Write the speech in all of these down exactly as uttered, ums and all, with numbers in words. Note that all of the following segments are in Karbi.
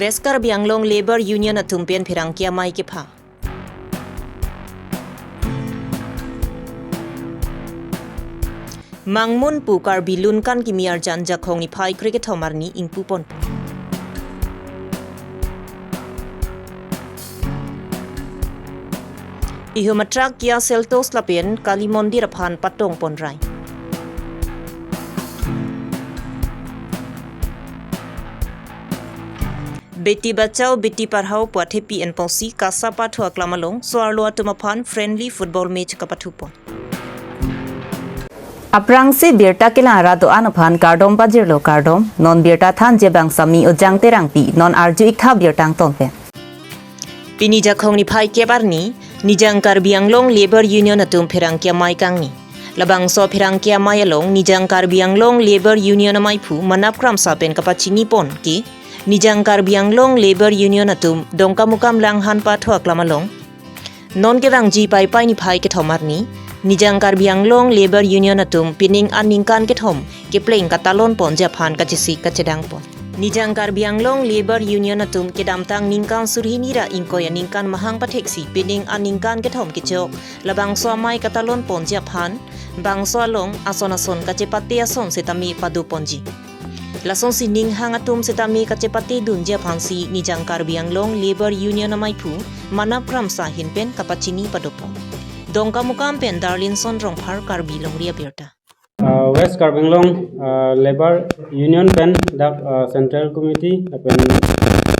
West Karbi Anglong Labour Union atum pen pherangke amei kepha. Mangmun pu Karbi Lunkan kimi arjan Jakhong niphai krekethom arni ingpupon. Ihum atrak Kia Seltos lapen Kali Mondir aphan patongpon rai. Beti Bachao Beti Padhao pu athepi enponsi Kasapa thu aklam along so-arlo atum aphan friendly football match kapathupon. Aphrangsi birta kelang arat do-an aphan kardom pajirlo kardom, non birta thanji abang Sami Ojang Terangpi, non arju-ik tha birta angton pen. Pini Jakhong niphai kep arni, Nijang Karbi Anglong Labour Union atum pherangke amei kangni. Labangso pherangke amei along Nijang Karbi Anglong Labour Union ameiphu Manap Kramsa pen kapachinipon ke, Nijang Karbi Anglong Labour Union atum Dongkamukam Langhan pathu aklam along non kevangji Paipai niphai kethom arni, Nijang Karbi Anglong Labour Union atum pining an ningkan kethom kepleng katalonponji aphan kachesik kachedangpon. Nijang Karbi Anglong Labour Union atum kedamtang ningkan surhini ra ingkoi aningkan mahang patheksi pining an ningkan kethom kechok labangso amei katalonponji aphan, bangso along ason ason kachepate ason setame padoponji. Lasonsi ninghang atum setame kachepate dunji aphansi Nijang Karbi Anglong Labour Union ameiphu Manap Kramsa ahin pen kapachini padopon. Dongkamukam pen Darlinson Rongphar, Karbi Longri Abirta. Uh, West Karbi Anglong uh, Labour Union pen dak uh, Central Committee lapen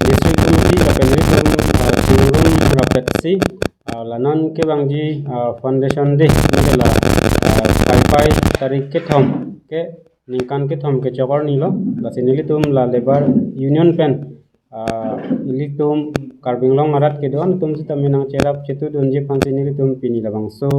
District Committee lapen ilitum uh, chingrum rapetsi uh, la non kevangji uh, Foundation Day mate la uh, Paipai tarik kethom ke ningkan kethom kechok arni lo, lasi nelitum la Labour Union pen ah, ilitum Karbi Anglong arat kedo-an atum sitame nangcherap chetudunji aphansi nelitum pini labangso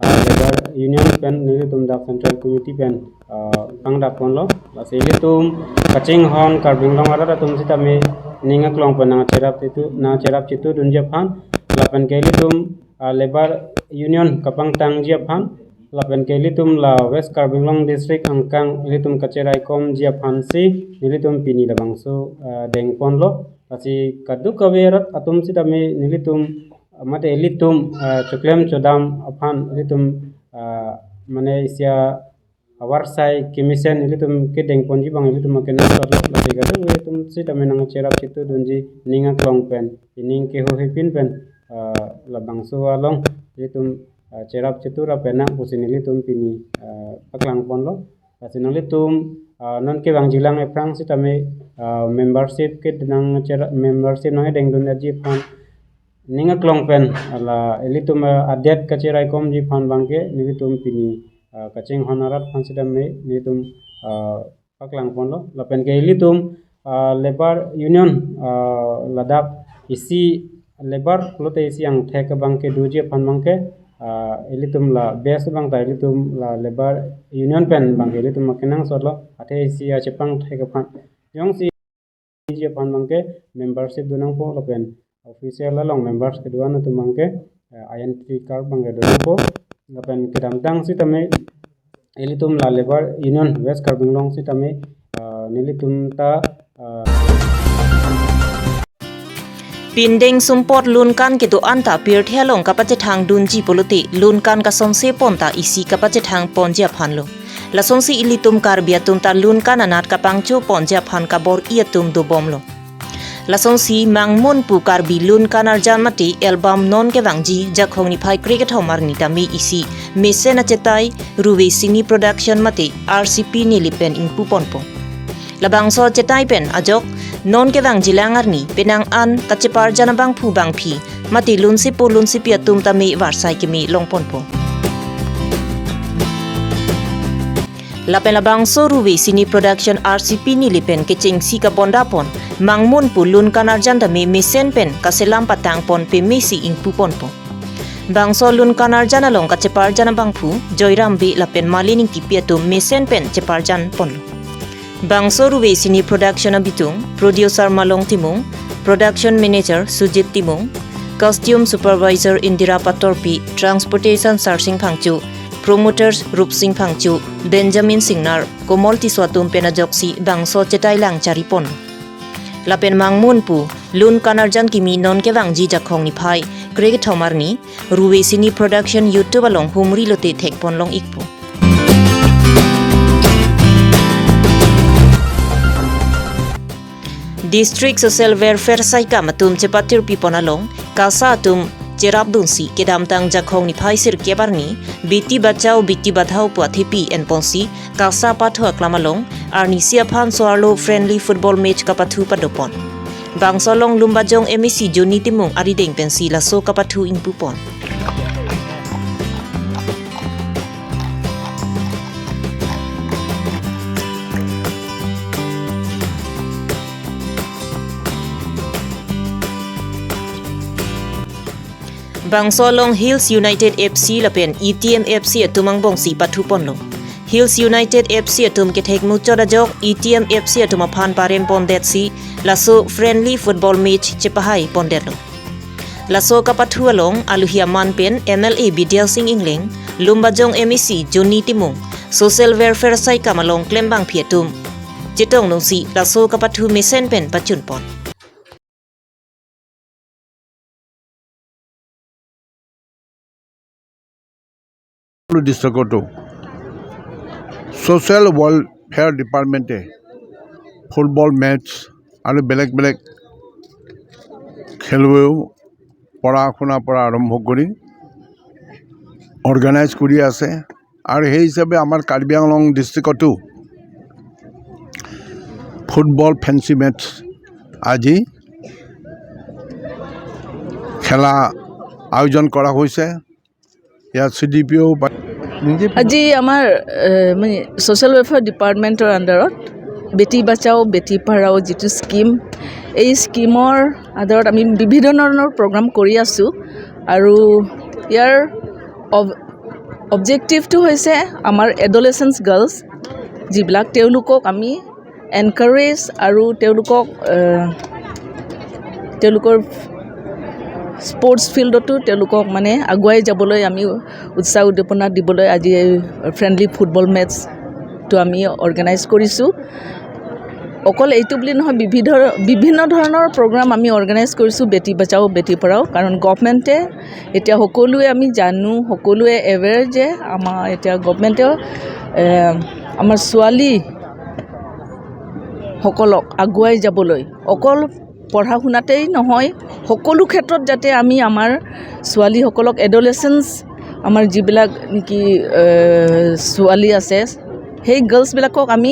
ah, Labour Union pen nelitum dak Central Committee pen ah, pangdakponlo. Lasi ilitum kachinghon Karbi Anglong arat atum sitame ning aklong pen nangcherap chetu nangcherap chetudunji aphan lapen ke ilitum ah, Labour Union kapangtangji aphan lapen ke ilitum la West Karbi Anglong District angkang ilitum kacheraikomji aphansi nelitum pini labangso ah, dengponlo. Lasi kadokave arat atum sitame nelitum ah, mate ilitum ah, choklem chodam aphan ilitum ah, mane isi avarsai kemesen ilitum kedengponji abang ilitum akenangsotlo. Lasi kadokave atum sitame nangcherap chetudunji ning aklong pen ining keho hepin pen ah, labangso along ilitum ah, cherap chetu ra penang pusi nelitum pini ah, paklangponlo. Lasi nanglitum ah, non kevangjilang aphrang sitame ah, membership ke nangchera membership nangdengdunji aphan ning aklong pen la ilitum ah, adet kacheraikomji aphan abangke nelitum pini ah, kachinghon arat aphan sitame nelitum ah, paklangponlo. Lapen ke ilitum ah, Labour Union ah, ladak isi labour pulote isi angthek abangke doji aphan abangke ah, ilitum la base abang ta ilitum la Labour Union pen abangke ilitum akenangsotlo, athe isi achepangthek aphan jongsi doji aphan abangke membership donangpo lapen official along members kedo-an atum abangke ah, identity card abangke donangpo lapen kedamtang sitame ilitum la Labour Union West Karbi Anglong sitame ah, nelitum ta ah, Pindeng sumpot Lunkan kedo-an ta pirthe along kapachethangdunji pulote Lunkan kasonsepon ta isi kapachethangponji aphanlo. Lasonsi ilitum Karbi atum ta Lunkan anat kapangchoponji aphan kabor-i atum dobomlo. Lasonsi Mangmun pu Karbi Lunkan arjan mate album non kevangji Jakhong niphai krekethom arni tame isi mesen achetai Ruve Cine Production mate R C P neli pen ingpuponpo. Labangso achetai pen ajok non kevangjilang arni penang an kacheparjan abangphu bangphi mate lunsepo lunsepi atum tame varsai keme longponpo. Lapen labangso Ruve Cine Production R C P neli pen kechengsi kabondapon Mangmun pu Lunkan arjan tame mesen pen kaselam patangpon pemesi ingpuponpo. Bangso Lunkan arjan along kacheparjan abangphu Joyram Bey lapen Malin Ingtipi atum mesen pen cheparjanponlo. Bangso Ruve Cine Production abitung, producer Malong Timung, production manager Sujit Timung, costume supervisor Indira Patorpi, transportation Sarsing Phangcho, promoters Rupsing Phangcho, Benjamin Singnar, Komol Tisso atum pen ajoksi bangso achetai lang charipon. Lapen Mangmun pu lun kanarjan kimi non kevangji Jakhong niphai krekethom arni, Ruve Cine Production YouTube along humri lote thekpon long ikpo. District Social Welfare Saikam atum chepatirpipon along, KASA atum cherapdunsi kedamtang Jakhong niphai sirkep arni, Beti Bachao Beti Padhao pu athepi enponsi, KASA pathu aklam along, arnisi aphan so-arlo friendly football match kapathu padopon. Bangso along Lumbajong M A C Johnny Timung arideng pensi laso kapathu ingpupon. Bangso along Hills United F C lapen E T M F C atum angbongsi pathuponlo. Hills United F C atum kethek muchot ajok E T M F C atum aphan parempondetsi laso friendly football match chepahaipondetlo. Laso kapathu along aluhi aman pen M L A Bidya Sing Engleng, Lumbajong M A C Johnny Timung, Social Welfare Saikam along klembangpi atum chetongdunsi laso kapathu mesen pen pachunpon. Districtতো social welfare ডিপাৰ্টমেণ্টে football match আৰু বেলেগ বেলেগ খেলুৱৈও পঢ়া শুনাৰ পৰা আৰম্ভ কৰি অৰ্গেনাইজ কৰি আছে। আৰু সেই হিচাপে আমাৰ কাৰ্বি আংলং ডিষ্ট্ৰিক্টতো ফুটবল ফেঞ্চি মেচ আজি খেলা আয়োজন কৰা হৈছে। ইয়াত চি ডি পি অ' আজি আমাৰ, এ, মানে ছ'চিয়েল ৱেলফেয়াৰ ডিপাৰ্টমেণ্টৰ আণ্ডাৰত বেটি বাচাও বেটি পঢ়াও যিটো স্কিম, এই স্কিমৰ আণ্ডাৰত আমি বিভিন্ন ধৰণৰ প্ৰগ্ৰাম কৰি আছোঁ। আৰু ইয়াৰ অব-, অবজেক্টিভটো হৈছে আমাৰ এডলেচেন্স গাৰ্লছ যিবিলাক, তেওঁলোকক আমি এনকাৰেজ আৰু তেওঁলোকক, এ, তেওঁলোকৰ স্পৰ্টছ ফিল্ডতো তেওঁলোকক মানে আগুৱাই যাবলৈ আমি উৎসাহ উদ্দীপনা দিবলৈ আজি এই ফ্ৰেণ্ডলি ফুটবল মেচটো আমি অৰ্গেনাইজ কৰিছোঁ। অকল এইটো বুলি নহয়, বিবিধ, বিভিন্ন ধৰণৰ প্ৰগ্ৰাম আমি অৰ্গেনাইজ কৰিছোঁ বেটি বাচাও বেটি পঢ়াও। কাৰণ গভৰ্ণমেণ্টে এতিয়া সকলোৱে আমি জানো, সকলোৱে এৱেৰ যে আমাৰ এতিয়া গভৰ্ণমেণ্টেও, এ, আমাৰ ছোৱালীসকলক আগুৱাই যাবলৈ অকল পঢ়া শুনাতেই নহয়, সকলো ক্ষেত্ৰত যাতে আমি আমাৰ ছোৱালীসকলক, এডলেচেন্স, আমাৰ যিবিলাক নেকি, এ, ছোৱালী আছে, সেই গাৰ্লছবিলাকক আমি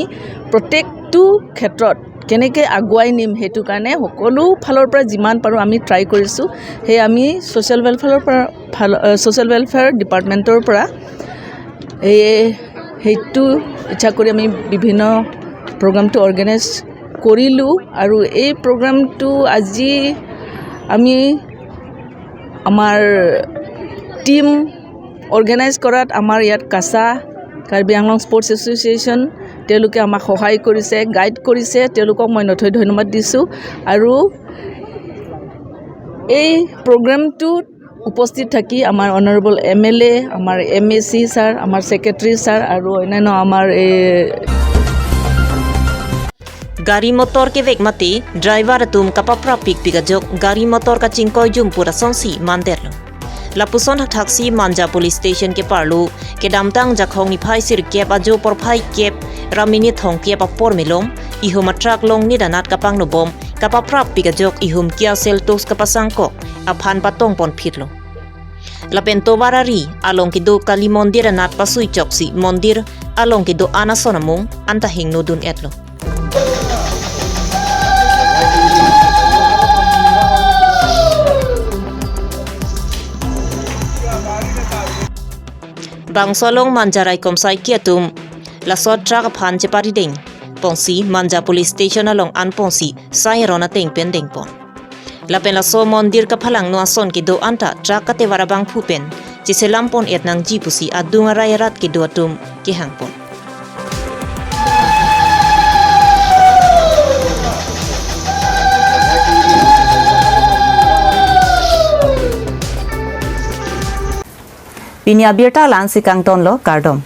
প্ৰত্যেকটো ক্ষেত্ৰত কেনেকৈ আগুৱাই নিম, সেইটো কাৰণে সকলো ফালৰ পৰা যিমান পাৰোঁ আমি ট্ৰাই কৰিছোঁ। সেয়ে আমি ছ'চিয়েল ৱেলফেয়াৰৰ পৰা, ফাল-, এ, ছ'চিয়েল ৱেলফেয়াৰ ডিপাৰ্টমেণ্টৰ পৰা এই, সেইটো ইচ্ছা কৰি আমি বিভিন্ন প্ৰগ্ৰামটো অৰ্গেনাইজ কৰিলোঁ। আৰু এই প্ৰগ্ৰামটো আজি আমি আমাৰ টীম অৰ্গেনাইজ কৰাত আমাৰ ইয়াত কাছা, কাৰ্বি আংলং স্পৰ্টছ এছ'চিয়েশ্যন, তেওঁলোকে আমাক সহায় কৰিছে, গাইড কৰিছে, তেওঁলোকক মই নথৈ ধন্যবাদ দিছোঁ। আৰু এই প্ৰগ্ৰামটোত উপস্থিত থাকি আমাৰ অনাৰেবল এম এল এ, আমাৰ এম এ চি ছাৰ, আমাৰ ছেক্ৰেটাৰী ছাৰ আৰু অন্যান্য আমাৰ এই গাড়ী মটৰ kevek mate driver atum kapaprap pikpik ajok gari motor kachingkoi jumpu asonsi mandetlo. Lapuson thakthaksi Manja Police Station keparlo, kedamtang Jakhong niphai sirkep ajo porphai kep ra minit thomkep apor melom, ihum atruck longnit anat kapangnobom, kapaprap pik ajok ihum Kia Seltos kapasangkok aphan patongponphitlo. Lapen tovar ari along kedo kali mondir anat pasuichoksi mondir along kedo-an ason amung anta hingnodun-etlo. Bangso along Manja raikom saiki atum laso truck aphan cheparideng ponsi Manja Police Station along anponsi sai aron ateng pen dengpon. Lapen laso mondir kaphalangno ason kedo anta truck katevar abangphu pen chiselampon-et nangji pusi adung arai arat kedo atum kehangpon. Pini abirta la-ansi kangtonlo, kardom.